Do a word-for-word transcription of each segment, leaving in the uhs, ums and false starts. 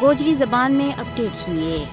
گوجری زبان میں اپڈیٹ سنیے۔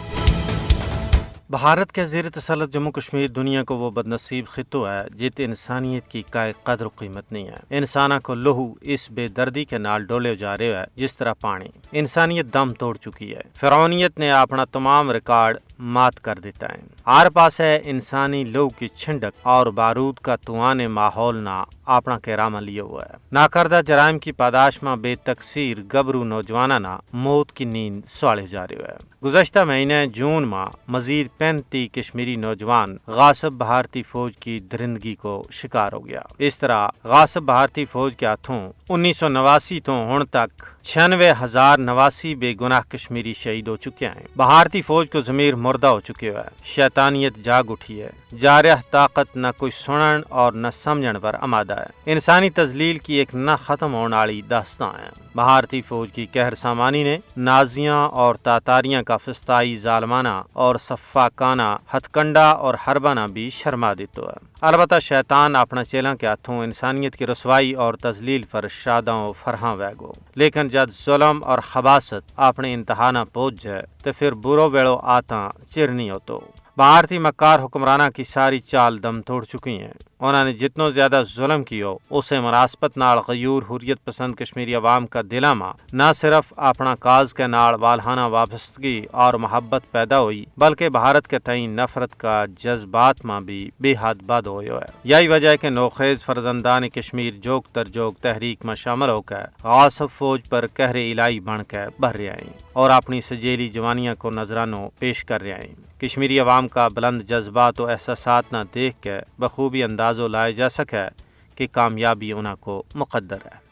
بھارت کے زیر تسلط جموں کشمیر دنیا کو وہ بدنصیب خطو ہے جت انسانیت کی کائے قدر و قیمت نہیں ہے۔ انساناں کو لہو اس بے دردی کے نال ڈولے جا رہے ہے جس طرح پانی۔ انسانیت دم توڑ چکی ہے۔ فرعونیت نے اپنا تمام ریکارڈ مات کر دیتا ہے۔ ہر پاسے انسانی لہو کی چھنڈک اور بارود کا توانے ماحول نا اپنا کیرا ما لیو ہوا ہے۔ ناکردہ جرائم کی پاداش ما بے تقصیر گبرو نوجواناں نا موت کی نیند سوالیو جا رہیو ہے۔ گزشتہ مہینے جون ما مزید پینتی کشمیری نوجوان غاصب بھارتی فوج کی درندگی کو شکار ہو گیا۔ اس طرح غاصب بھارتی فوج کے ہاتھوں انیس سو نواسی تو ہن تک چھیانوے ہزار نواسی بے گناہ کشمیری شہید ہو چکے ہیں۔ بھارتی فوج کو ضمیر مردہ ہو چکے ہوئے، شیطانیت جاگ اٹھی ہے۔ جارح طاقت نہ کوئی سنن اور نہ سمجھن پر آمادہ ہے۔ انسانی تذلیل کی ایک نہ ختم ہون آلی داستان ہے۔ بھارتی فوج کی قہر سامانی نے نازیاں اور تاتاریاں کا فستائی ظالمانہ اور صفاقانہ ہتھکنڈا اور حربانہ بھی شرما دیتو ہے۔ البتہ شیطان اپنا چیلاں کے ہاتھوں انسانیت کی رسوائی اور تذلیل پر شاداں و فرحاں ویگو، لیکن جد ظلم اور خباثت اپنے انتہا نا پہنچ جائے تو پھر برو ویڑو آتاں چرنی ہوتو۔ بھارتی مکار حکمراناں کی ساری چال دم توڑ چکی ہیں۔ انہاں نے جتنو زیادہ ظلم کیو، اسے مناسبت نال غیور حریت پسند کشمیری عوام کا دلاں ما نہ صرف اپنا کاز کے نال والہانہ وابستگی اور محبت پیدا ہوئی، بلکہ بھارت کے تئیں نفرت کا جذبات ما بھی بے حد بد ہویو ہے۔ یہی وجہ ہے کہ نوخیز فرزندان کشمیر جوک تر جوک تحریک ما شامل ہو کے غاصب فوج پر قہر الہی بن کے بھر رہیا ہیں اور اپنی سجیلی جوانیاں کو نذرانو پیش کر رہیا ہیں۔ کشمیری عوام کا بلند جذبات و احساسات نا دیکھ کے بخوبی اندازو لائے جا سکے کہ کامیابی انہاں کو مقدر ہے۔